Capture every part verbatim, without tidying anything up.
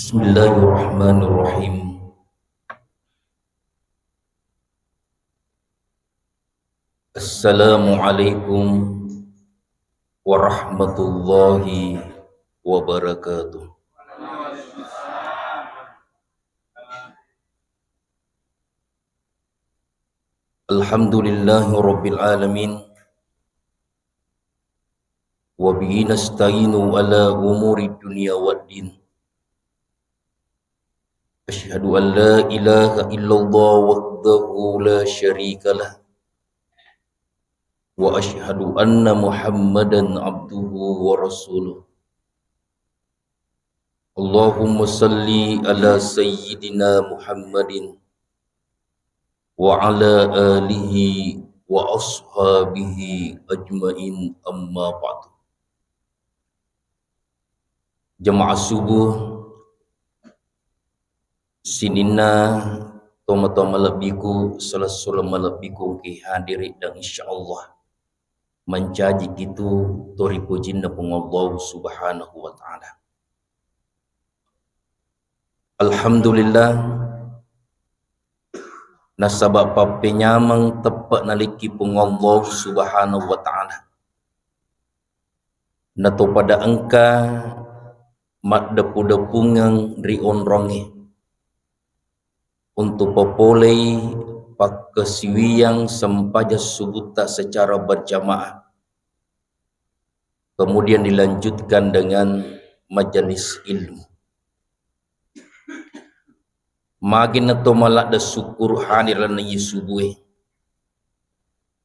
Bismillahirrahmanirrahim. Assalamualaikum warahmatullahi wabarakatuh. Alhamdulillahi rabbil alamin. Wa bihi nasta'inu ala umuri dunya waddin. Asyhadu an la ilaha illallah wahdahu la syarika lah. Wa asyhadu anna Muhammadan abduhu wa rasuluh. Allahumma salli ala sayyidina Muhammadin wa ala alihi wa ashabihi ajmain, amma ba'du. Jamaah subuh, sininna tomatoa malebbiku, sala-sala malebbiku engkae hadiri, dan insyaallah mancaji kitu to ripojinna Puang Allah Subhanahu wa Ta'ala. Alhamdulillah, nasaba pappenyameng teppe nalikki Puang Allah Subhanahu wa Ta'ala. Natopada engka maddepu-depungeng ri onrongnge untuk papolei pakkasiwiyang sempajang subutta secara berjamaah, kemudian dilanjutkan dengan majelis ilmu. Magi na to maladde sukkuru hadir lalenna iye subue.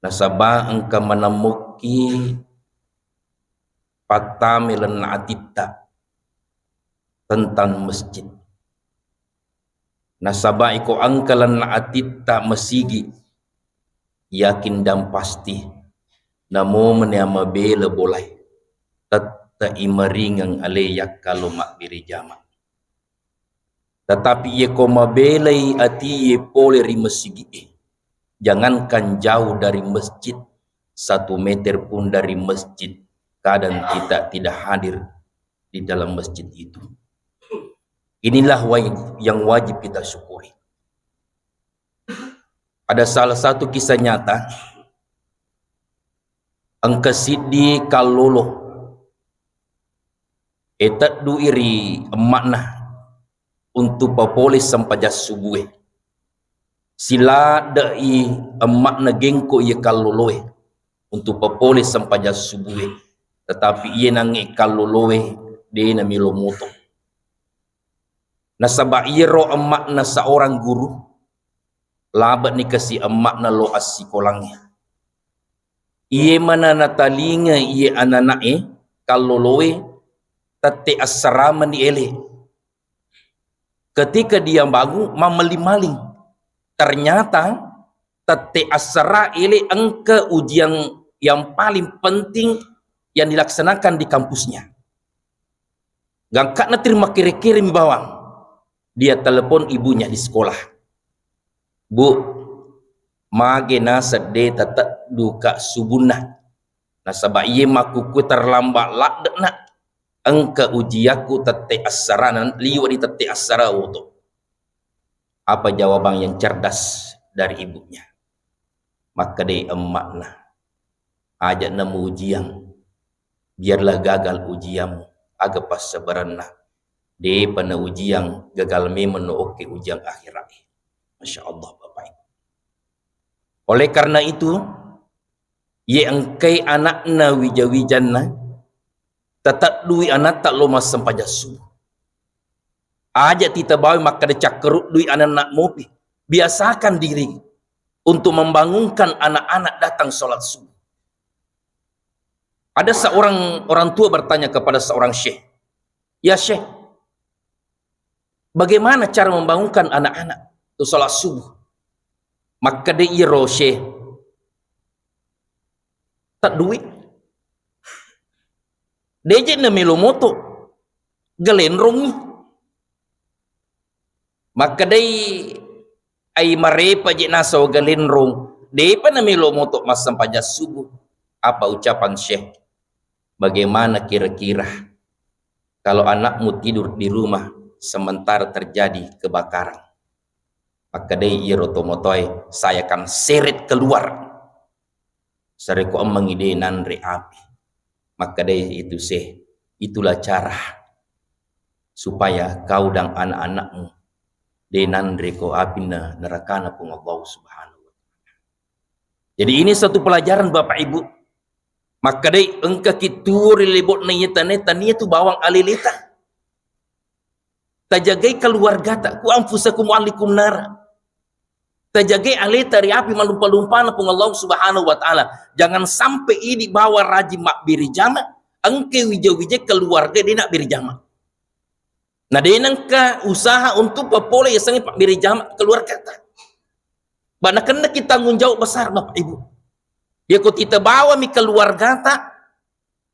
Nasaba engka manemmukki pattame lalenna atitta tentang masjid. Nasaba iko engka lalenna atitta masigi, yakin dan pasti namo meni mabela bolae, tette i maringeng ale yakkalo mabbere jama. Tetapi iye ko mabelai atiye pole ri masigi'e, jangankan jauh dari masjid, satu meter pun dari masjid, kadang kita tidak hadir di dalam masjid itu. Inilah wa-, yang wajib kita syukuri. Ada salah satu kisah nyata, engka siddi kallolo, e, teddu'i ri emma'na untuk papole sempajang subue. Siladde'i emma'na gengko iye kalloloe untuk papole sempajang subue. Tetapi iye nangnge kalloloe de namelo moto. Nasaba iyero emma'na seorang guru, labe'ni kasi emma'na lo assikolangnge. Iye mana natalinga iye anana'e kalloloe tette assarama ni ele. Ketika dia bangun, mammaling-maling. Ternyata tette assara ele engka ujian yang paling penting yang dilaksanakan di kampusnya. Gangka'na terima kere-keremi bawang. Dia telepon ibunya di sekolah. "Bu, mage naseng de tatedduka subunna? Nasaba iye makkukkue terlambat ladde'na. Engka ujiakku tette assarana, liwe' di tette assara woto." Apa jawaban yang cerdas dari ibunya? Makkedai emma'na, "Aja'na mu ujiang, biarlah gagal ujianmu, aga passabarenna, de'pa na ujiang gagal memeng no okke ujiang akhirat." Masya Allah, Bapak Ibu. Oleh karena itu, iye engkai anakna wija-wijanna, tateddui anatta lo massempajang subuh. Aja titabawi makkeda cakkeruddui ananna mopi. Biasakan diri untuk membangunkan anak-anak datang sholat subuh. Ada seorang orang tua bertanya kepada seorang syekh, "Ya syekh, bagaimana cara membangunkan anak-anak untuk sholat subuh?" Makkeda iyaro syekh, "Tedduwi. Deje namelo moto, galenrongi." Makkedai ai marepa je naseng galenrong, depa namelo moto massempajang subuh. Apa ucapan syekh? "Bagaimana kira-kira kalau anakmu tidur di rumah, sementara terjadi kebakaran. Makkedai iyaro tomatoae, "Saya akan seret keluar." Sarekko emmengngi de' nanre api. Makkedai itu se, itulah cara supaya kau dan anak-anakmu de' nanreko apinna nerakana Puang Allah Subhanahu wa Ta'ala. Jadi ini satu pelajaran Bapak Ibu. Makkedai engkaki tuo ri lebo'na iya tane, tania tu bawang aleleta. Tajagai keluargata, ku anfusakum wa ahlikum nara. Tajagai aleta ri api malumpa-lumpana Puang Allah Subhanahu wa Ta'ala. Jangan sampai idi bawa rajin mabbere jama, engke wija-wija keluarga de' nabbere jama. Na de' nengka usaha untuk papole yasengnge pabbere jama keluargata. Ba nakennaki tanggung jawab besar Bapak Ibu. Yako tita bawami keluargata,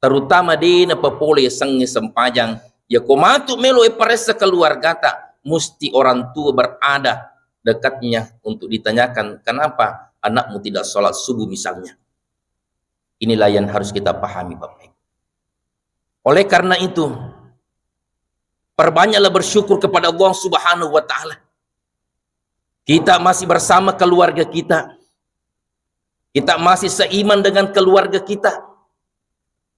terutama de' napapole yasengnge sempajang, yako matu melo e paressa keluargata, musti orang tua berada dekatnya untuk ditanyakan, "Kenapa anakmu tidak sholat subuh?" misalnya. Inilah yang harus kita pahami, Bapak Ibu. Oleh karena itu, perbanyaklah bersyukur kepada Allah Subhanahu wa Ta'ala. Kita masih bersama keluarga kita. Kita masih seiman dengan keluarga kita.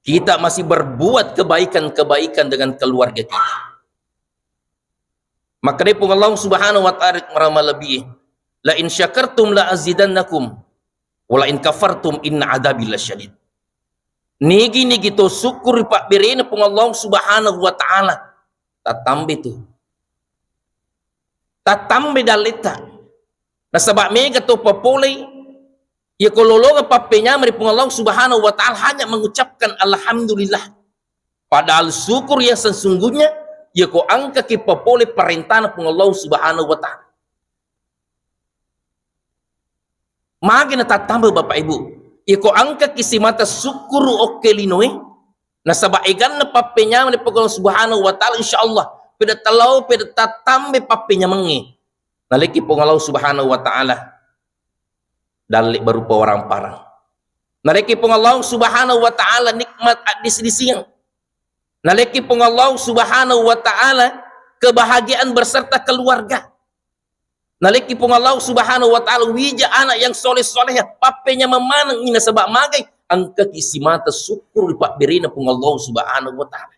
Kita masih berbuat kebaikan-kebaikan dengan keluarga kita. Makkedai Puang Allah Subhanahu wa Ta'ala ri maramalebbi, "La in syakartum la azidannakum, wa la in kafartum inna adzabi lasyadid." Nigi-nigi to syukur ri pabberena Puang Allah Subhanahu wa Ta'ala, tatambe tu. Tatambe dalletta. Nasaba mega to papolei, yako lolongeng pappenyameng ri Puang Allah Subhanahu wa Ta'ala hanya mengucapkan alhamdulillah. Padahal syukur yang sesungguhnya, yako engkaki papole parentana Puang Allah Subhanahu wa Ta'ala. Magi natattamba Bapak Ibu, yako engkaki simata syukur okke linoe, nasaba eganna pappenyameng ri Puang Allah Subhanahu wa Ta'ala, insya Allah, peda talau, peda tattambe pappenyamengnge. Naleki Puang Allah Subhanahu wa Ta'ala dalle berupa orang parang. Naleki Puang Allah Subhanahu wa Ta'ala nikmat addis-disiang. Naleki Puang Allah Subhanahu wa Ta'ala kebahagiaan berserta keluarga. Naleki Puang Allah Subhanahu wa Ta'ala wija anak yang soleh-soleha, pappenyameng maneng ina sebab magai, engkaki simata syukur ri pabberena Puang Allah Subhanahu wa Ta'ala.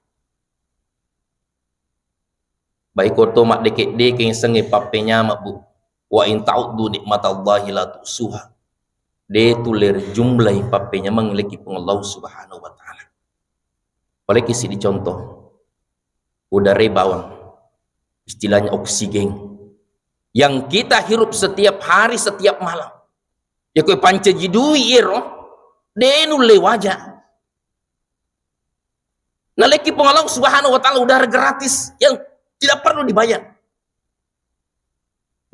Baiko to maddeke-deke sengnge pappenyameng, Bu. "Wa in ta'uddu nikmatallahi la tuhsuha." De tulle rijumlai pappenyameng leki Puang Allah Subhanahu wa Ta'ala. Paleki sidi contoh. Udara bawang. Istilahnya oksigen. Yang kita hirup setiap hari, setiap malam. Yako pancaji dui ero, de nulle waja. Naleki Puang Allah Subhanahu wa Ta'ala udara gratis yang tidak perlu dibayar.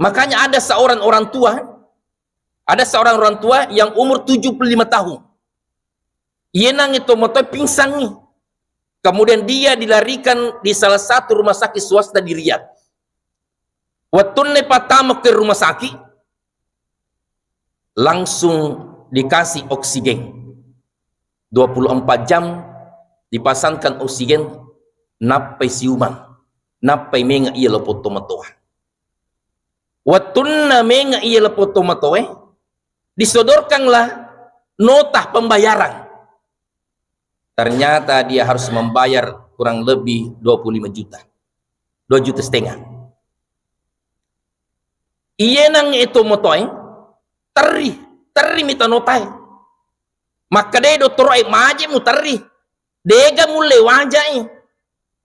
Makanya ada seorang orang tua, ada seorang orang tua yang umur tujuh puluh lima tahun. Iye nangnge tomatoa pingsangi. Kemudian dia dilarikan di salah satu rumah sakit swasta di Riyadh. Wettunna pattama ke rumah sakit, langsung dikasih oksigen. Dua puluh empat jam dipasangkan oksigen, nappai siumang, nappai menga iya lapong tomatoa. Wettunna menga iya lapong tomatoe, disodorkanlah nota pembayaran. Ternyata dia harus membayar kurang lebih dua puluh lima juta. Dua juta setengah. Iye nangnge tomatoe, terri, terri mita notae. Makkeda dottoro'e, "Maje muterri. Dega mulle wajai.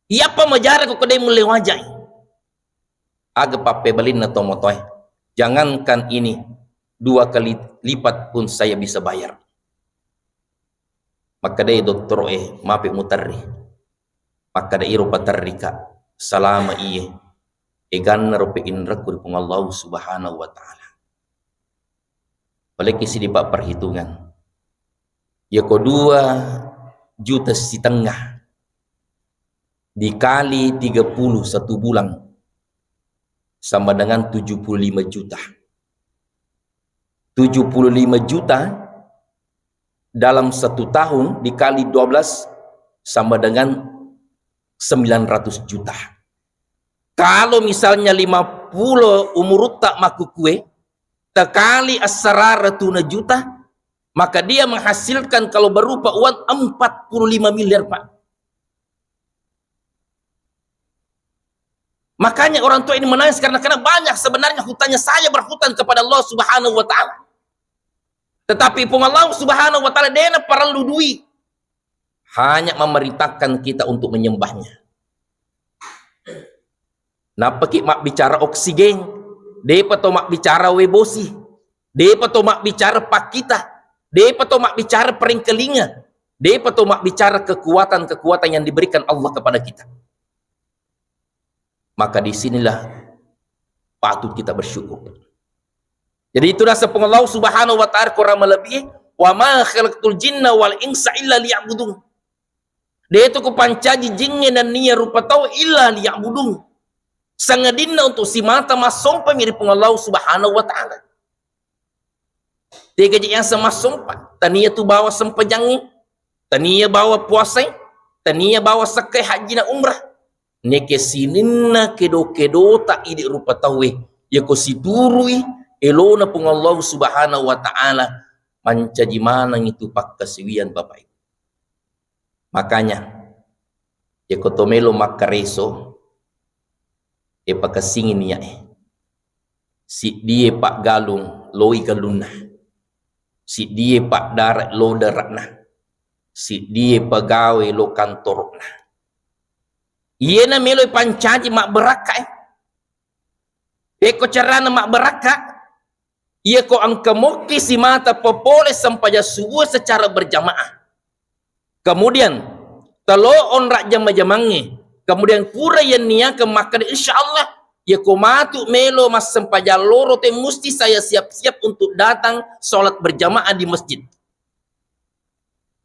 Iyapa majara ko de mulle wajai." Aga pappebalinna tomatoe, "Jangankan ini, dua kali lipat pun saya bisa bayar." Makkedai dottoro'e, "Mape muterri." Makkeda, "Iro paterrika, salama iye, eganna rope inrekku ri Puang Allah Subhanahu wa Ta'ala." Paleki sidi, Pak, perhitungan. Yako dua juta setengah dikali tiga puluh satu bulan sama dengan tujuh puluh lima juta. Tujuh puluh lima juta dalam satu tahun dikali dua belas sama dengan sembilan ratus juta. Kalau misalnya lima puluh umurutta makkukue, tekali assarara tuna juta, maka dia menghasilkan kalau berupa uang empat puluh lima miliar, Pak. Makanya orang tua ini menangis karena, karena banyak sebenarnya hutangnya, saya berhutang kepada Allah Subhanahu wa Ta'ala. Tetapi Puang Allah Subhanahu wa Ta'ala dena parellu dui. Hanya memerintahkan kita untuk menyembahnya. Nappaki mabbicara oksigen, depa to mabbicara we bosi, depa to mabbicara pakkita, depa to mabbicara perengkelinga, depa to mabbicara kekuatan-kekuatan yang diberikan Allah kepada kita. Maka disinilah patut kita bersyukur. Jadi itu rasa Puang Allah Subhanahu wa Ta'ala kurang melebihi, "Wa ma khalaqtul jinna wal insa illa liya'budun." De' tu kupancaji jingnge nennia rupa tau illa liya'budun. Sangadinna untuk simata massompami ri Puang Allah Subhanahu wa Ta'ala. Tega je yang semassompa, tania tu bawa sempajangnge, tania bawa puasai, tania bawa sekkai haji na umrah. Neke sininna kedo-kedota idi rupa tauwe, yako situru'i elona Puang Allah Subhanahu wa Ta'ala, mancaji maneng itu pakkasiwian Bapak Ibu. Makanya, yako to melo makkareso, e pakessingi niat e. Siddie paggalung loi gallunna. Siddie paddare lo dare'na. Siddie pegawai lo kantoro'na. Iyena melo pancaji mabbarakka e. Pekko carana mabbarakka, iyako engka mokki simata popole sempajang subuh secara berjamaah. Kemudian, telo onrak jama-jamangnge. Kemudian, kura yang niakan makkeda, "Insya Allah, yako matu melo massempajang loro te, musti saya siap-siap untuk datang sholat berjamaah di masjid."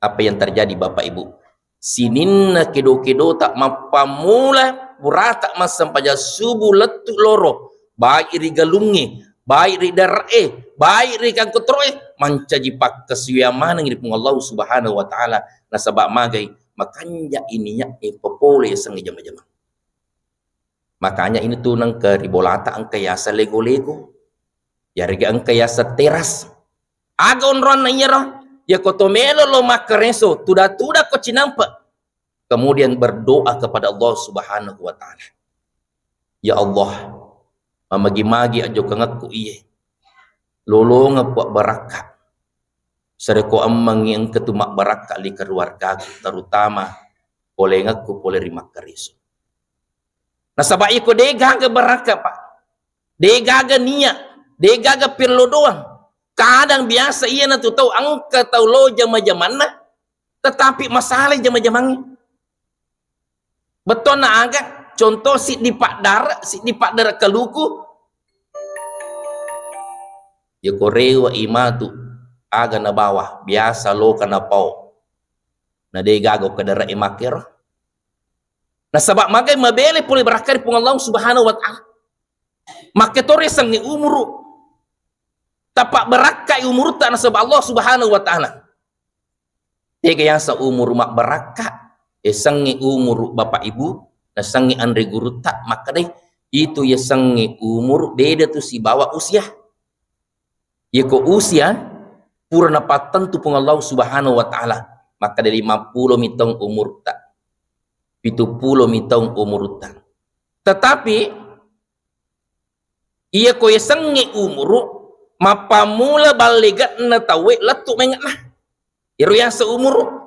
Apa yang terjadi, Bapak Ibu? Sininna kedo-kedota mappammula purata massempajang subuh lettu loro, baik ri galungnge, baik ri dare'e, baik ri kangkotoro'e, mancaji pakkasiwiang maneng ri Puang Allah Subhanahu wa Ta'ala. Nasaba magai, makanja i niat e popole yasengnge jama-jamang. Makanya ini tu nengka ri bolata engka yaseng lego-lego. Yarega engka yaseng teras. Aga onroanna iyaro? Yako to melo lo makkareso, tuda-tuda ko cinampe. Kemudian berdoa kepada Allah Subhanahu wa Ta'ala. Ya Allah, mamagi-magi ajokangekku iye. Lolongeng Puang barakka. Sareko ammengngi engka tu mabbarakka li keluargaku, terutama polengekku pole ri makkareso. Nasaba iko degaga barakka, Pak. Degaga niat, degaga perlo doang. Kadang biasa iyana tu tau engka tau lo jama-jamanna, tetapi masalah jama-jamangnge. Bettonna aga, contoh siddi paddare, siddi paddare kaluku. Yako rewa imatu aga nabawa, biasa loka napao. Na degaga kedare'e makkero. Nasaba magai mabele pole barakka ri Puang Allah Subhanahu wa Ta'ala. Makketore sengnge umuru. Tapabbarakkai umurutta nasaba Allah Subhanahu wa Ta'ala. Tega yaseng umuru mabbarakka? Yasengnge umuru Bapak Ibu, nasengnge anre gurutta makkedai, itu yasengnge umuru beda tu sibawa usia. Yako usia pura napattentu Puang Allah Subhanahu wa Ta'ala, makkeda lima pulo mi taung umurutta, pitu pulo mi taung umurutta. Tetapi iyako yasengnge umuru, mappammula ballege'na tauwe lettu menge'na. Iyaro yaseng umuru.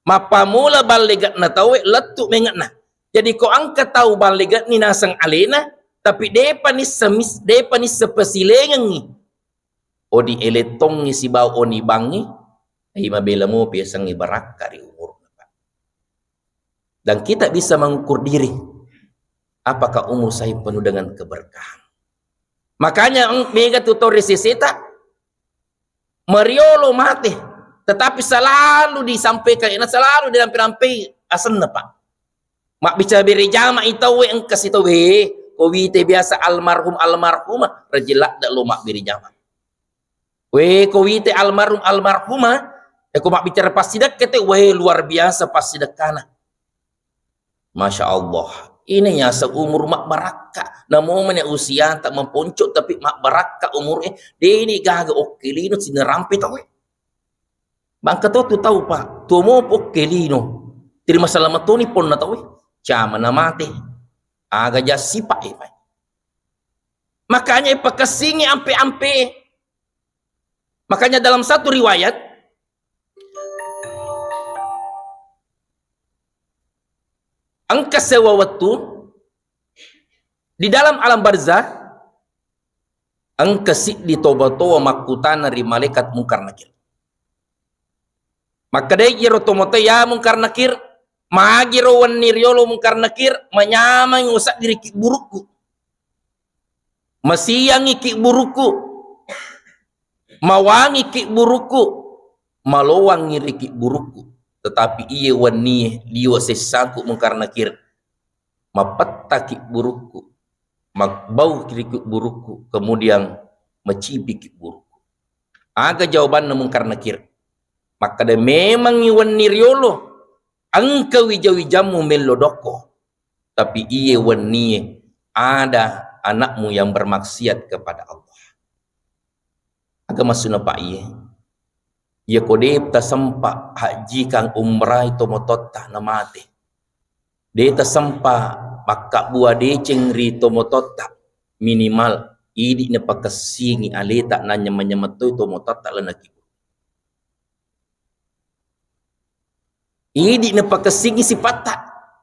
Mappammula ballege'na tauwe lettu menge'na. Jadi ko engka tau ballege'ni naseng alena, tapi depa nisseng mis-, depa nisseng pasilengengngi. Odi elettongngi sibawa oni bangngi, ai mabela mopi yasengnge barakka ri umurna, Pak. Dan kita bisa mengukur diri, apakah umur saya penuh dengan keberkahan? Makanya, eng-, mega tu tau ri seseta, mariolo mate, tetapi selalu disampaikan, na selalu dirampe-rampei asenna, Pak. Mabbicara bere jama i tauwe engka sitauwe, ko wite biasa almarhum almarhumah, rajin ladde lo mabbere jama. We, ko wite almarhum almarhumah, e ko mabbicara passidekke te, we, luar biasa passidekkana. Masya Allah. Ini yaseng umur mabbarakka. Namo mene usiata maponco tapi mabbarakka umur e. Deni gaga okke lino sinerampe tau e. Bangka to tu tau, Pak. Tuo mopo okke lino. Terima selamat toni ponna tau e. Cama na mate. Aga ja sipa e, Pak. Makanya ipakessingi ampe-ampe. Makanya dalam satu riwayat, engka sewa wettu di dalam alam barzah, engka siddi tomatoa makkutana ri malaikat Mungkar Nakir. Makkedai iyaro tomatoa, "Ya Mungkar Nakir, magiro wenni riolo Mungkar Nakir, manyameng useddiri kibburukku. Masiangi kibburukku, mawangi kibburukku, malowangi ri kibburukku. Tetapi iye wennie liwe sessaku Mungkar Nakir, mapetta kibburukku, mabbau ri kibburukku, kemudian macipi kibburukku." Aga jawabanna Mungkar Nakir? Makkeda, "Memangngi wenni riolo engka wija-wijammu mello dokko, tapi iye wennie ada anakmu yang bermaksiat kepada Allah." Aga maksudna, Pak, iye? Iyako de tasempa hajjikang umrai tomatoatta namate. De tasempa makkabbua deceng ri tomatoatta, minimal idi napakessingi aleta nanyameng-nyameng toi tomatoatta lennaki. Idi napakessingi sipatta,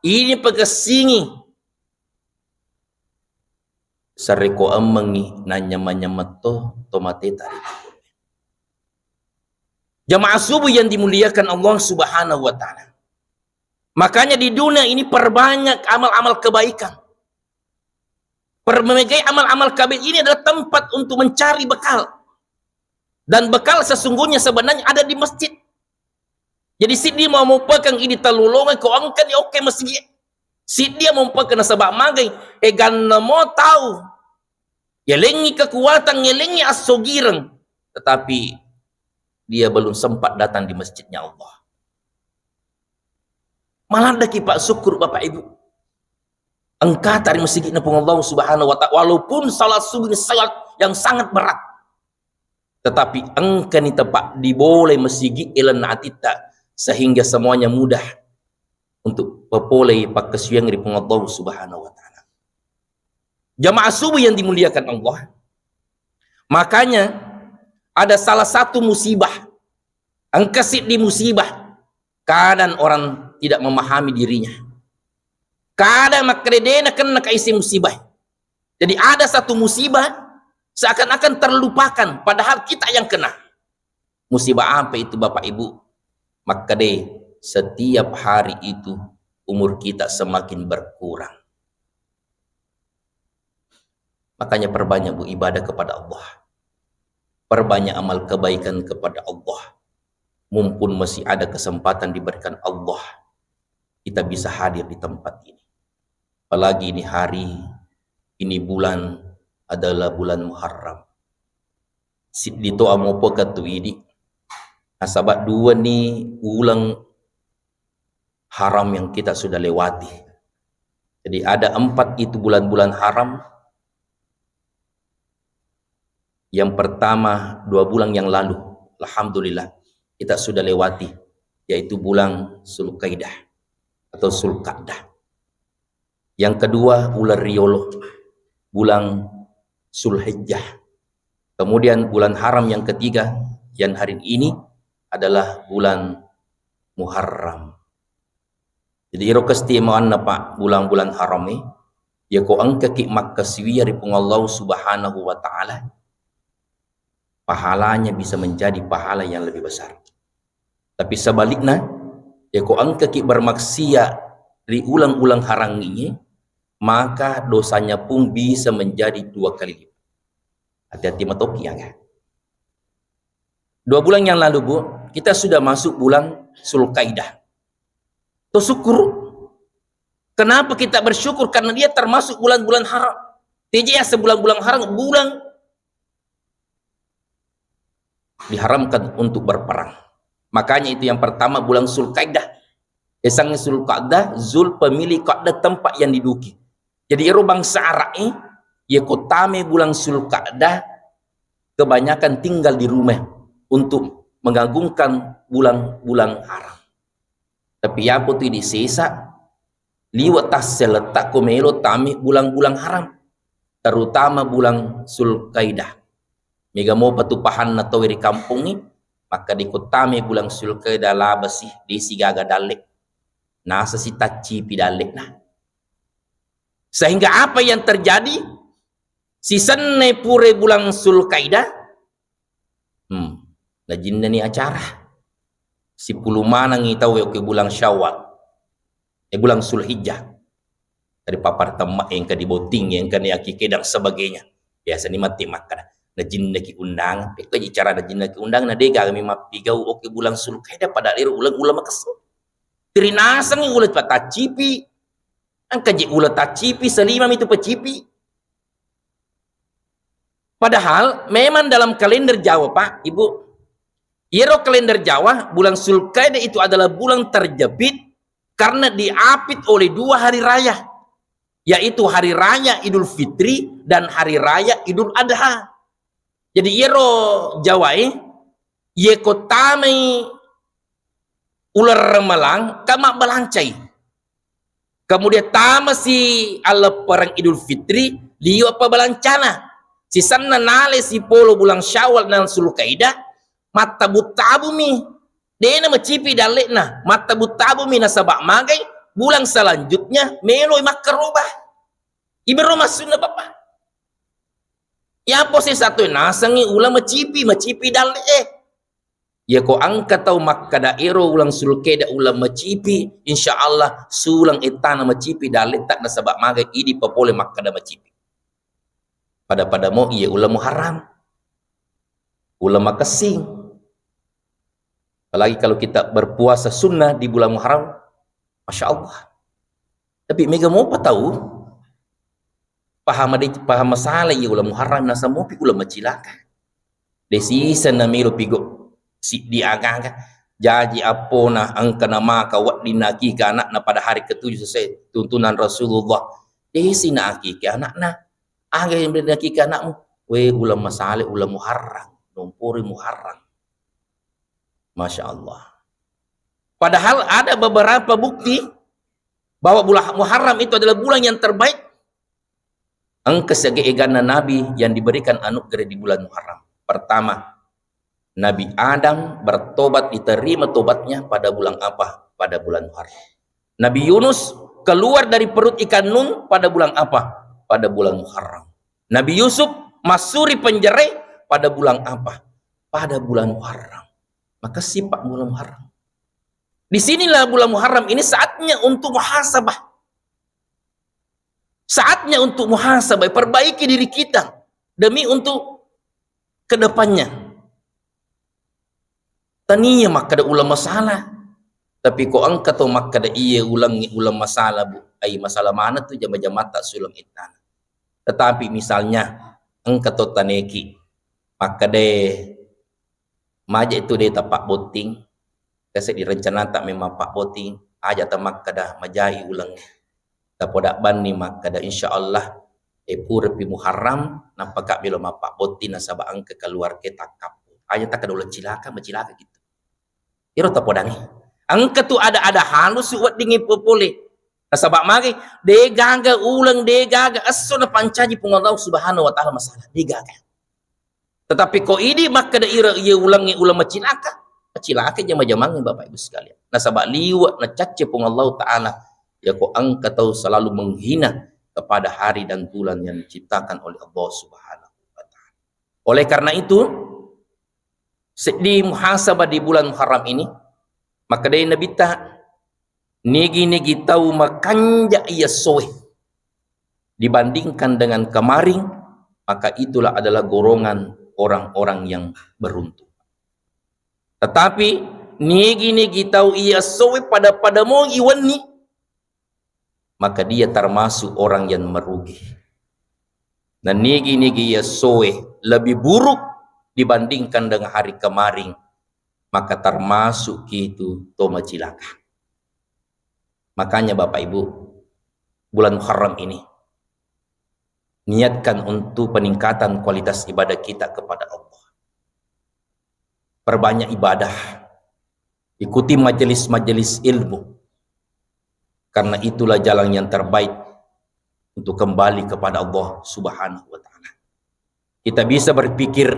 idi napakessingi. Sareko emmengi nanyameng-nyameng to, to mateta ri. Jamaah subuh yang dimuliakan Allah Subhanahu wa Ta'ala. Makanya di dunia ini perbanyak amal-amal kebaikan. Permegai amal-amal kebaikan ini adalah tempat untuk mencari bekal. Dan bekal sesungguhnya sebenarnya ada di masjid. Jadi siddi mau mupekeng idi tellulonge ko engkani okke masigi. Siddi mau mupekeng nasaba magai, eganna mo tau. Yalengi kekuatan, yalengi assogireng. Tetapi dia belum sempat datang di masjidnya Allah. Maladdaki, Pak, syukur, Bapak Ibu. Engkata ri masigi'na Puang Allah Subhanahu wa Ta'ala, walaupun salat subuh ini salat yang sangat berat, tetapi engkani tepa dibolai masigi elenna atitta, sehingga semuanya mudah untuk pepolei pakkasiwiang ri Puang Allah Subhanahu wa Ta'ala. Jamaah subuh yang dimuliakan Allah, makanya ada salah satu musibah, engka siddi musibah, kadang orang tidak memahami dirinya. Kadang makkeda de nakenna kaisi musibah. Jadi ada satu musibah seakan-akan terlupakan, padahal kita yang kena. Musibah apa itu, Bapak Ibu? Makkeda setiap hari itu umur kita semakin berkurang. Makanya perbanyak, Bu, ibadah kepada Allah. Perbanyak amal kebaikan kepada Allah. Mumpung masih ada kesempatan diberikan Allah, kita bisa hadir di tempat ini. Apalagi ini hari, ini bulan adalah bulan Muharram. Siddi to amopokeng tu idi. Nasaba dua ni uleng haram yang kita sudah lewati. Jadi ada empat itu bulan-bulan haram. Yang pertama dua bulan yang lalu, alhamdulillah, kita sudah lewati, yaitu bulan Zulkaidah atau Zulkadah. Yang kedua, uleng riolo, bulan Zulhijjah. Kemudian bulan haram yang ketiga, yang hari ini adalah bulan Muharram. Jadi iro kestimawanna, Pak, bulan-bulan haram e, yako engkaki makkasiwiang ri Puang Allah Subhanahu wa Ta'ala, pahalanya bisa menjadi pahala yang lebih besar. Tapi sebaliknya, yako engkaki bermaksiat ri uleng-uleng haram ini, maka dosanya pun bisa menjadi dua kali lipat. Hati-hati matoki ya, kan? Dua bulan yang lalu, Bu, kita sudah masuk bulan Zulkaidah. To syukur. Kenapa kita bersyukur? Karena dia termasuk bulan-bulan haram. T J S bulan-bulan haram, bulan diharamkan untuk berperang. Makanya itu yang pertama bulan Zulkaidah. Esangnge Zulqa'dah, Zul pemilik Qa'dah, tempat yang diduduki. Jadi ero bangsa Arab e, ye ko tame bulan Zulqa'dah, kebanyakan tinggal di rumah untuk mengagungkan bulan-bulan haram. Tapi yapo tu di sesa, liwa tasselletta ko melo tame bulan-bulan haram, terutama bulan Zulkaidah. Mega mopa tu pahanna tau ri kampongnge, maka di ko tame bulan Zulkaidah labasi, de sigaga dalle. Nasa si taccipi dalle na. Sehingga apa yang terjadi? Sisenna pura bulan Zulkaidah, hmm, najinnani acara. Sipulung manengngi tau okko bulan Syawal. Eh, bulan Zulhijjah. Dari papar temma engka di botting, engka ni akikah dan sebagainya. Biasa ni matti makkada, najinnaki undangan. Pekko ji cara najinnaki undangan, na de gaga mi mappigau okko bulan Zulkaidah, pada ero uleng-uleng makessing. Tirinasengngi uleng pataccipi. Engka je uleng taccipi, selima mi tu pacipi. Padahal memang dalam kalender Jawa, Pak, Ibu, iyaro kalender Jawa, bulan Zulkaidah itu adalah bulan terjepit karena diapit oleh dua hari raya, yaitu hari raya Idul Fitri dan hari raya Idul Adha. Jadi iyaro Jawa e, ye ko tamai uleng Ramalang, ka mabbalancai. Kemudian tamasi alleppereng Idul Fitri, liwa pabalancana. Sisenna nale sipolo bulan Syawal dan Zulkaidah, mattabu-tabumi. Dena macipi dalle'na, mattabu-tabumi nasaba magai bulan selanjutnya meloi makkaroba. Ibero massunna Bapak. Yapo sesa tu nasengngi uleng macipi, macipi dalle'e. Yako engka tau makkada ero uleng Zulkaidah uleng macipi, insya Allah suleng ettana macipi dalle'ta nasaba magai idi papole makkada macipi. Pada-pada mo iye uleng Muharram. Uleng makessing. Apalagi kalau kita berpuasa sunnah di bulan Muharram, masya Allah. Tapi mega mopa tau paham de, paham masalah iya uleng Muharram, nasaba mopi uleng macilaka. De sisa namelo pigo siddi aga-aga. Jaji appona engka namaka wedding nakika anakna pada hari ketujuh sesuai tuntunan Rasulullah. De sina akika anakna. Aga yang nakika anakmu? We, uleng masale, uleng Muharram. Nompori Muharram. Masya Allah. Padahal ada beberapa bukti bahwa bulan Muharram itu adalah bulan yang terbaik. Engka sege eganna Nabi yang diberikan anugerah di bulan Muharram. Pertama, Nabi Adam bertobat, diterima tobatnya pada bulan apa? Pada bulan Muharram. Nabi Yunus keluar dari perut ikan Nun pada bulan apa? Pada bulan Muharram. Nabi Yusuf masuk ri penjara pada bulan apa? Pada bulan Muharram. Maka sifat bulan Muharram. Di sinilah bulan Muharram ini saatnya untuk muhasabah. Saatnya untuk muhasabah, perbaiki diri kita demi untuk ke depannya. Tania makkada uleng masala. Tapi ko engka to makkada iye uleng, uleng masala, Bu. Ai masala maneng tu jama-jamatta suleng ittana. Tetapi misalnya engka to taneki makkada maja itu de tapabbotting, kasi direncanata memang pabbotting, aja ta makkada majai uleng. Tapoda banni makkada, insya Allah, e, purapi Muharram, nappaka melo mappabbotting nasaba engka keluarga takkappo. Aja takkada uleng cilaka, macilaka gitu. Iro tapodangi. Engka tu ada-ada halus weddingi popole. Nasaba magi, de gaga uleng, de gaga esso napancaji Puang Allah Subhanahu wa Ta'ala masalah. De gaga. Tetapi ko idi makkeda iro iye ulengnge uleng macilaka, macilaka jama-jamangnge Bapak Ibu sekalian. Nasaba liwe nacacce Puang Allah Ta'ala, yako engka tau selalu menghina kepada hari dan bulan yang diciptakan oleh Allah Subhanahu wa Ta'ala. Oleh karena itu, seddi muhasabah di bulan Muharram ini, makkedai Nabitta, nigi-nigi tau makanja iya essoe dibandingkan dengan kemarin, maka itulah adalah golongan orang-orang yang beruntung. Tetapi nigi-nigi tau iya essoe pada-pada moi wenni, maka dia termasuk orang yang merugi. Na nigi-nigi iya essoe lebih buruk dibandingkan dengan hari kemarin, maka termasuk kitu to macilaka. Makanya Bapak Ibu, bulan Muharram ini niatkan untuk peningkatan kualitas ibadah kita kepada Allah. Perbanyak ibadah, ikuti majelis-majelis ilmu, karena itulah jalan yang terbaik untuk kembali kepada Allah Subhanahu wa Ta'ala. Kita bisa berpikir,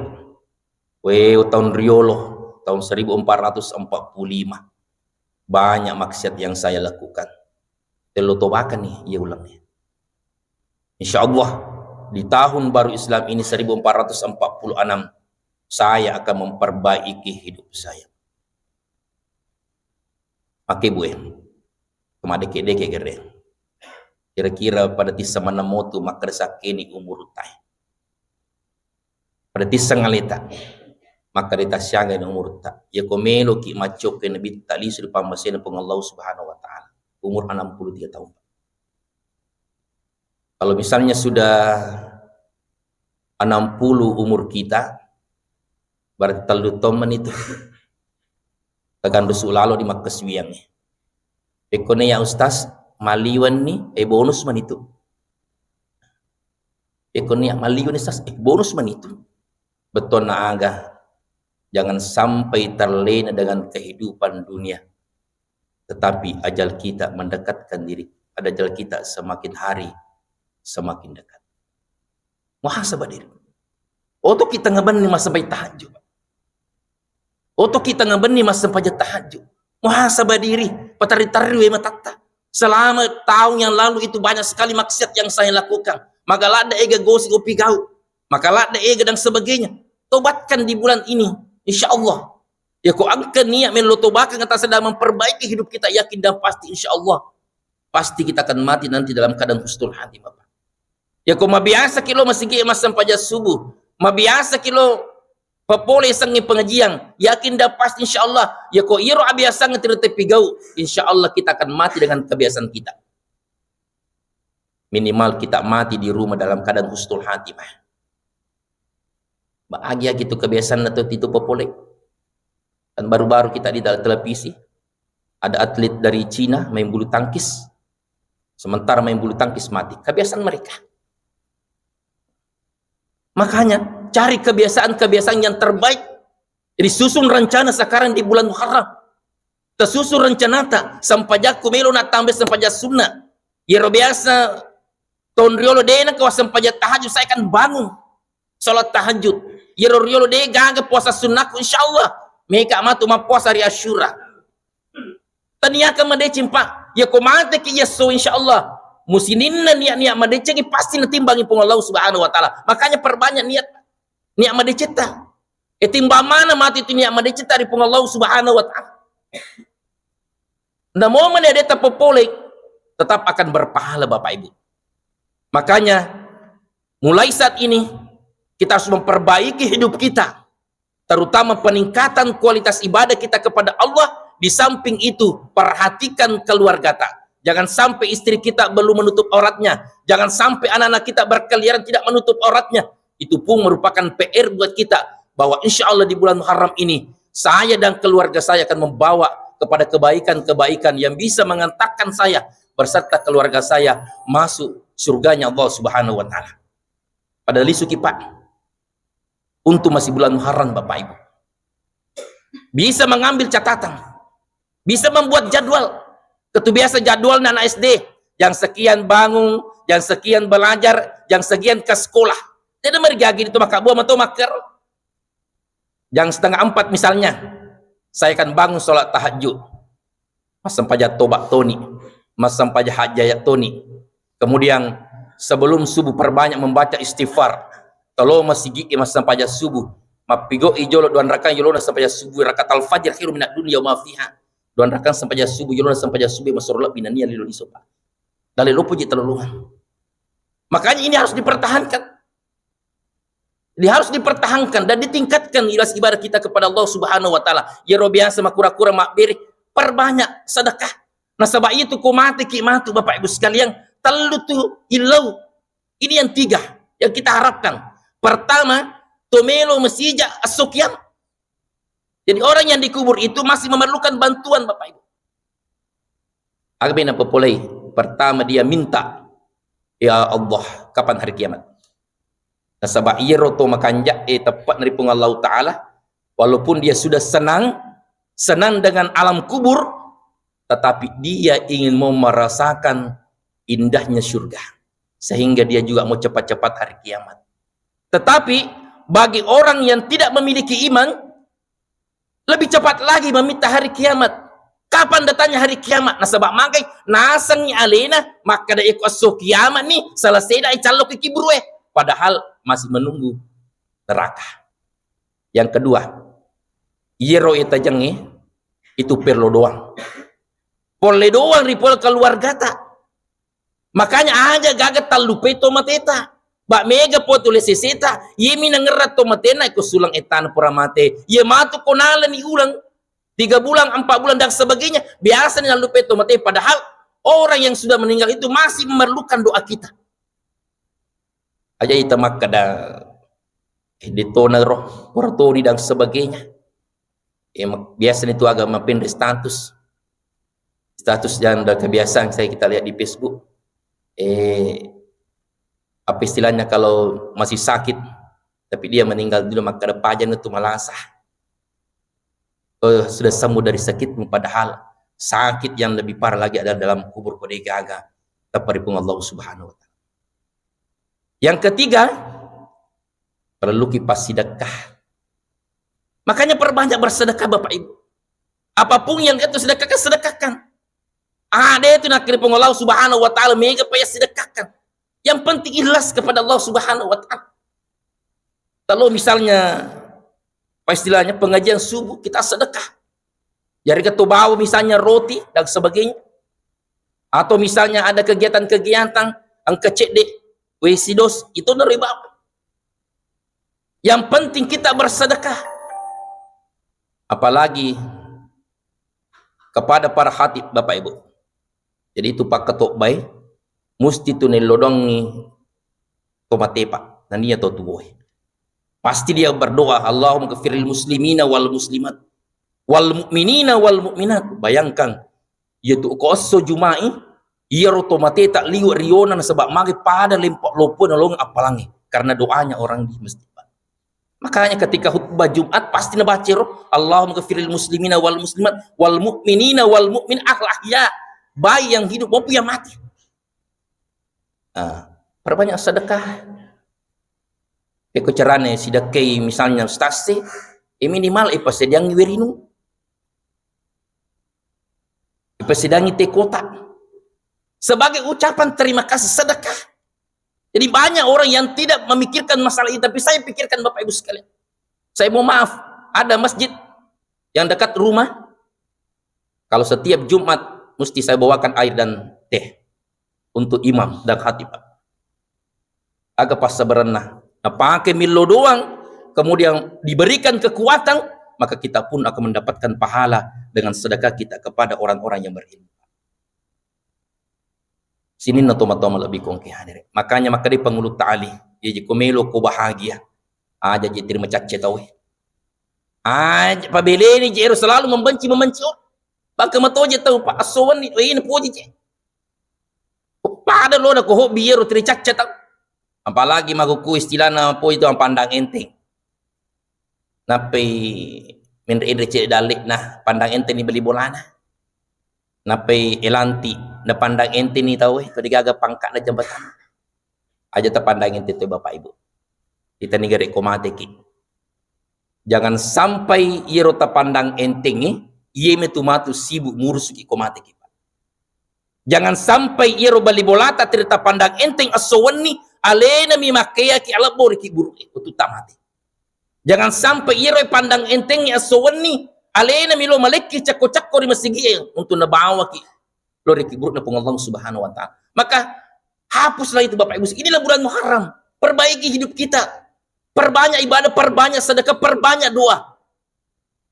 "Weh, tahun riolo, tahun seribu empat ratus empat puluh lima, banyak maksiat yang saya lakukan." Tello tobakan nih, iya ulangnya. Insya Allah, di tahun baru Islam ini seribu empat ratus empat puluh enam, saya akan memperbaiki hidup saya. Oke, Bu, eh. Kemadeke-deke gere. Kira-kira pada tissa maneng motu, makkeda sakkeni umurutta. Pada tissa ngaleta, makkeda tasiaga ni umurutta. Yako meloki maccokke nabitta lisu ri pammasena Puang Allah Subhanahu wa Ta'ala, umur enam puluh tiga tahun. Kalau misalnya sudah enam puluh umur kita, berarti tellu taung mani tu. Taganrusu lalo di makkasuwiang. Pekko ne ya Ustaz, maliwenni, eh, bonus mani tu. Pekko ne ya maliwenni Ustaz, eh, bonus mani tu. Bettuanna aga, jangan sampai terlena dengan kehidupan dunia. Tetapi ajal kita mendekatkan diri, ajal kita semakin hari semakin dekat. Muhasabah diri. Oto kita ngabenni massampai tahajud. Oto kita ngabenni massampaja tahajud. Muhasabah diri, patarri-tarri we matatta. Selama tahun yang lalu itu banyak sekali maksiat yang saya lakukan. Maka ladda ega gosip opi gau. Maka ladda ega dan sebagainya. Tobatkan di bulan ini, insya Allah. Ya, ko engka niat melo tobakang atas sedang memperbaiki hidup kita, yakin dan pasti, insya Allah, pasti kita akan mati nanti dalam keadaan husnul khatimah, Pak. Ya, ko mabiasa kilo masigi massampaja subuh, mabiasa kilo papole sengi pengajian, yakin dan pasti, insya Allah, ya, ko iro abiasang tertepi gau, insya Allah kita akan mati dengan kebiasaan kita. Minimal kita mati di rumah dalam keadaan husnul khatimah. Bahagia gitu kebiasaan atau itu popole. Dan baru-baru kita di dalam televisi, ada atlet dari Cina main bulu tangkis, sementara main bulu tangkis mati. Kebiasaan mereka. Makanya cari kebiasaan-kebiasaan yang terbaik. Jadi susun rencana sekarang di bulan Muharram. Tasusu rencanata, sempajakku melo na tambai sempajang sunnah. Yero biasa tahun riolo dena ko sempajang tahajud, saya akan bangun salat tahajud. Yero riolo de gaga puasa sunnahku, insya Allah meka matu mappuasa hari Asyura. Taniakan madeceng, Pak. Ya ko mateki yesso, insya Allah musininna niat-niat madecengi pasti natimbangi Puang Allah Subhanahu wa Ta'ala. Makanya perbanyak niat, niat madecetta. E, timbang mana mati tu niat madecetta ri Puang Allah Subhanahu wa Ta'ala. Namo mani adeta popole, tetap akan berpahala, Bapak Ibu. Makanya mulai saat ini kita harus memperbaiki hidup kita, terutama peningkatan kualitas ibadah kita kepada Allah. Di samping itu, perhatikan keluargata. Jangan sampai istri kita belum menutup auratnya. Jangan sampai anak-anak kita berkeliaran tidak menutup auratnya. Itu pun merupakan P R buat kita, bahwa insya Allah di bulan Muharram ini, saya dan keluarga saya akan membawa kepada kebaikan-kebaikan yang bisa mengantarkan saya beserta keluarga saya masuk surganya Allah Subhanahu wa Ta'ala. Pada lisuki, Pak, untuk masih bulan Muharram, Bapak Ibu, bisa mengambil catatan, bisa membuat jadwal. Ketu biasa jadwal anak S D, jam sekian bangun, jam sekian belajar, jam sekian ke sekolah. Jadi mergagi itu maka buah atau maker. Jam setengah empat misalnya, saya akan bangun sholat tahajud. Massempajang toba toni, massempajang hajjat toni. Kemudian sebelum subuh perbanyak membaca istighfar. Talo masigi massempajang subuh. Mappigo i jolo dua rakaat jolo na sempajang subuh, rakaat al-fajr khairu minad dunya wa ma fiha. Dua rakaat sempajang subuh jolo na sempajang subuh masoro lebbi nania lilo liso, Pak. Dalle lopo ji telolongan. Makanya ini harus dipertahankan. Jadi harus dipertahankan dan ditingkatkan ikhlas ibadah kita kepada Allah Subhanahu wa Ta'ala. Yero biasa makura-kura mabbere, perbanyak sedekah. Nasaba itu ko mateki matu, Bapak Ibu sekalian, tellu tu illau. Ini yang tiga yang kita harapkan. Pertama, tomelo masija esso kiamat. Jadi orang yang dikubur itu masih memerlukan bantuan, Bapak Ibu. Aga bena papolei? Pertama, dia minta, "Ya Allah, kapan hari kiamat?" Nasaba iyaro to makanja e teppa'na ri Puang Allah Ta'ala, walaupun dia sudah senang, senang dengan alam kubur, tetapi dia ingin mau merasakan indahnya surga. Sehingga dia juga mau cepat-cepat hari kiamat. Tetapi bagi orang yang tidak memiliki iman, lebih cepat lagi meminta hari kiamat. Kapan datangnya hari kiamat? Nasaba magai nasengngi alena makkeda, "Eko esso kiamat ni, selesai da callo ke kiburu e." Padahal masih menunggu neraka. Yang kedua, iyaro e tajengnge itu perlu doang. Polle doang ri pole keluargata. Makanya aja gaga tallupe to mateta. Ba mega po tule seseta, yemi nangerra to matena ko sulang etana pura mate. Ye matu ko nalani ulang tiga bulan, empat bulan dan sebagainya. Biasa ni nallupe to mate, padahal orang yang sudah meninggal itu masih memerlukan doa kita. Aja ita makkeda, "Eh, de tona ro, pura toni dan sebagainya." Eh, mak-, biasa ni tu agama pinri status. Status yang udah kebiasaan saya kita lihat di Facebook. Eh, apa istilahnya kalau masih sakit, tapi dia meninggal dulu, maka ada pajan itu malasah. Oh, sudah sembuh dari sakitmu, padahal sakit yang lebih parah lagi adalah dalam kubur ko de gaga. Teppa ri Puang Allah Subhanahu wa Ta'ala. Yang ketiga, perlu ki passidekka. Makanya perbanyak bersedekah, Bapak Ibu. Apapun yang kita sedekahkan, sedekahkan. Ada itu nakiri Puang Allah Subhanahu wa Ta'ala, mega payah sedekahkan. Yang penting ikhlas kepada Allah Subhanahu wa Ta'ala. Kalau misalnya, apa istilahnya, pengajian subuh, kita sedekah. Jadi kita bawa misalnya roti dan sebagainya. Atau misalnya ada kegiatan-kegiatan, engka cedde, wesidos, itu nerima. Yang penting kita bersedekah. Apalagi kepada para khatib, Bapak Ibu. Jadi itu pakkatobbai, musti tu nellodongi to matepa, nania to tuwoe. Pasti dia berdoa, "Allahumma ghafiril muslimina wal muslimat, wal mu'minina wal mu'minat." Bayangkan, iya tu ko esso Juma'i, iyaro to mateta liwe riona nasaba magi pada lempo lopona lolong appalangnge karena doanya orang di masjid. Makanya ketika khutbah Jumat pasti nabaca ro, "Allahumma ghafiril muslimina wal muslimat wal mu'minina wal mu'min al ahya." Baik yang hidup maupun yang mati. Ah, perbanyak sedekah. Peko carane sidekkai misalnya ustaz e, eh, minimal ipasediangi werinu. Ipasediangi teh kotak. Sebagai ucapan terima kasih sedekah. Jadi banyak orang yang tidak memikirkan masalah ini, tapi saya pikirkan Bapak Ibu sekalian. Saya mohon maaf, ada masjid yang dekat rumah. Kalau setiap Jumat mesti saya bawakan air dan teh untuk imam dan khatib. Aga passabarenna. Napake millo doang, kemudian diberikan kekuatan, maka kita pun akan mendapatkan pahala dengan sedekah kita kepada orang-orang yang berilmu. Sininna toma-toma lebih kongke hadere. Makanya makkeda pangulu tali, jaji ko melo ko bahagia, aja je terima cacce tau. Aja pabeleni je ero selalu membenci, membenci orang. Baka matoje tau pa assowenni, eh, napoji je. Pada lo na ko hobi ero terima cacce tau. Apalagi magoku istilahna poi tu pandang enteng. Nappai menre-enre cedde dalle'na, pandang enteng ni beli bolana. Nappai elanti, na pandang enteng ni tau e, ko degaga pangka'na jambatan. Aja tapandang enteng tu Bapak Ibu. Kita ni gare ko mateki. Jangan sampai iyaro tapandang entengngi, iye metu matu sibuk ngurusuki ko mateki, Pak. Jangan sampai iyaro bali bolata teri tapandang enteng esso wenni, alena mi makkeaki alebbo ri kiburu'e, wettu tamate. Jangan sampai iyaro pandang entengngi esso wenni, alena mi lo malekki cakko-cakko ri masigi'e untuk nabawaki lo ri kiburu'na Puang Allah Subhanahu wa Ta'ala. Maka hapuslah itu Bapak Ibu. Inilah bulan Muharram. Perbaiki hidup kita. Perbanyak ibadah, perbanyak sedekah, perbanyak doa.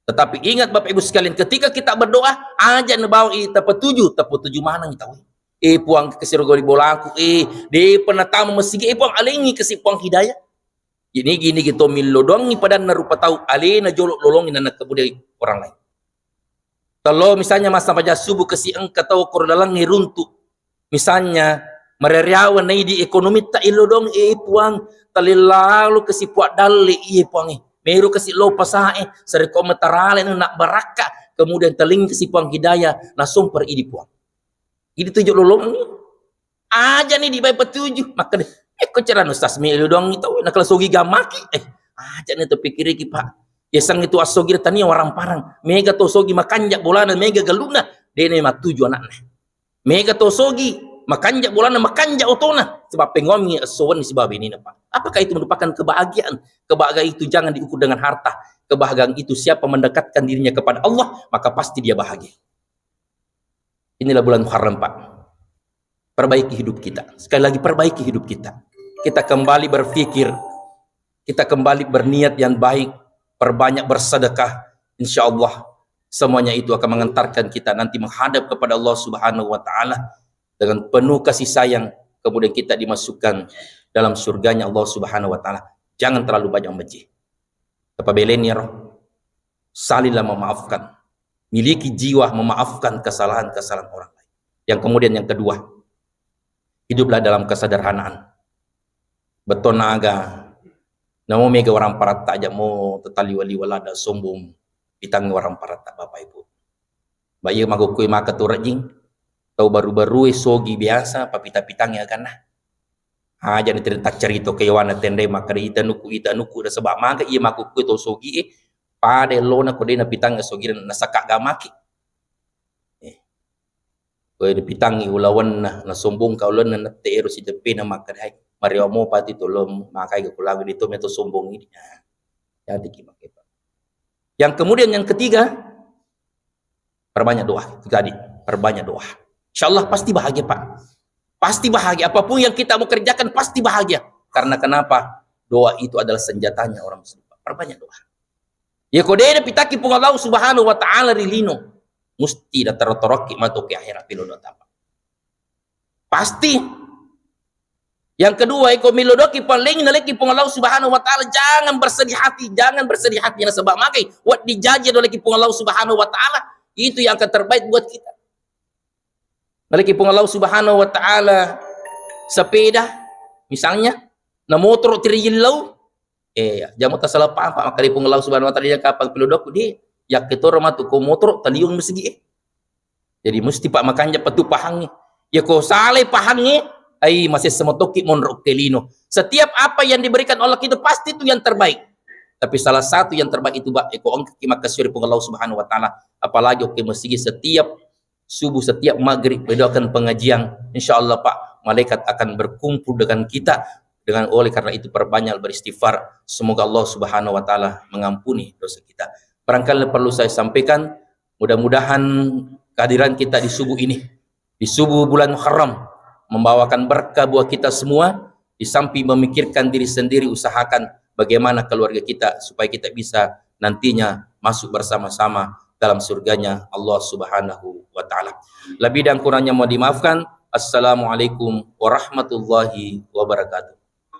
Tetapi ingat Bapak Ibu sekalian, ketika kita berdoa, aja nabawa i tapetuju, tapetuju maneng tau. Eh Puang, kasi rogo ri bolaku, eh, de pernah tama masigi, eh Puang, alengi kasi Puang hidayah. Ini gini gitu, millo doangi padanna rupa tau, alena jolo lolongi nana kemudian orang lain. Tello misalnya massempajang subuh kasi engka tau koro dalengnge runtu. Misalnya, mareriawa naidi ekonomitta illo dong, eh, Puang, talellalo kasi Puang dalle, iye Puang, eh. Meru kasi lo pasae, sarekko matarale na barakka, kemudian taling kasi Puang hidayah, nasomper idi Puang. Idi tuju lolong. Aja ni dibai petuju, makkeda, "Ekko cerana Ustaz, melo doang itu, nakala sogi gamaki." Eh, aja ni tepikiriki, Pak. Yaseng itu asogi tania warang parang. Mega to sogi makanja bolana, mega galuna, dene matuju anakna. Mega to sogi makanja bolana, makanja otona. Sebab pengomi esso wenni sibawa benena, Pak. Apakah itu merupakan kebahagiaan? Kebahagiaan itu jangan diukur dengan harta. Kebahagiaan itu siapa mendekatkan dirinya kepada Allah, maka pasti dia bahagia. Inilah bulan Muharram, Pak. Perbaiki hidup kita. Sekali lagi, perbaiki hidup kita. Kita kembali berpikir, kita kembali berniat yang baik, perbanyak bersedekah. Insya Allah, semuanya itu akan mengantarkan kita nanti menghadap kepada Allah Subhanahu wa Ta'ala dengan penuh kasih sayang. Kemudian kita dimasukkan dalam surganya Allah Subhanahu wa Ta'ala. Jangan terlalu banyak membenci. Tapabeleni ro. Salinglah memaafkan. Miliki jiwa memaafkan kesalahan-kesalahan orang lain. Yang kemudian yang kedua, hiduplah dalam kesederhanaan. Betul naga, namo mega orang paratta aja mo tetaliwa-liwa lada sombong, ditangi orang paratta Bapak Ibu. Ba iya magokkoi maka tu rejing, tau baru-barue sogi biasa, papita-pitangi aganna. Aja ni cerita-cerita kewana tendai maka ita nuku, ita nuku, nasaba maga iya magokkoi tau sogi e, pada lona ko de napitang sogi nasaka gamaki. Eh. Ko de pitangi ulawanna, nasombong ka ulawanna nette ero siteppena maka dai. Mario mo pati tolong makai ke kulagu di to meto sombong ini. Nah, jadi ki make, Pak. Yang kemudian yang ketiga, perbanyak doa. Itu tadi, perbanyak doa. Insya Allah pasti bahagia, Pak. Pasti bahagia. Apapun yang kita mau kerjakan, pasti bahagia. Karena kenapa? Doa itu adalah senjatanya orang muslim, Pak. Perbanyak doa. Ya, ko de pitaki Puang Allah Subhanahu wa Ta'ala ri lino, musti da taro-taroki matu ke akhirat pilo doa tapa. Pasti. Yang kedua, iko milo doki paling naleki Puang Allah Subhanahu wa Ta'ala, jangan bersedih hati, jangan bersedih hati nasaba magai wedding jaji naleki Puang Allah Subhanahu wa Ta'ala. Itu yang akan terbaik buat kita. Naleki Puang Allah Subhanahu wa Ta'ala sepeda, misalnya, na motoro tirijillau, eh, ya, jamo tasala paham, Pak, makkeda Puang Allah Subhanahu wa Ta'ala, iya kapang pilodokku di, yakke toro matu ko motoro taliung masigi, eh. Jadi musti, Pak, makanja patu pahangnge. Ya ko salai pahangnge, ai masessa matoki monro ke lino. Setiap apa yang diberikan Allah kita pasti itu yang terbaik. Tapi salah satu yang terbaik itu, Pak, eko engka ki makkasiori Puang Allah Subhanahu wa Ta'ala, apalagi oke masigi setiap subuh, setiap maghrib, bedoakan pengajian, insya Allah, Pak, malaikat akan berkumpul dengan kita. Dengan oleh karena itu perbanyak beristighfar. Semoga Allah Subhanahu wa Ta'ala mengampuni dosa kita. Barangkali perlu saya sampaikan, mudah-mudahan kehadiran kita di subuh ini, di subuh bulan Muharram, membawakan berkah buat kita semua. Di samping memikirkan diri sendiri, usahakan bagaimana keluarga kita supaya kita bisa nantinya masuk bersama-sama dalam surganya Allah Subhanahu wa Ta'ala. Lebih dan kurangnya mohon dimaafkan. Assalamualaikum warahmatullahi wabarakatuh.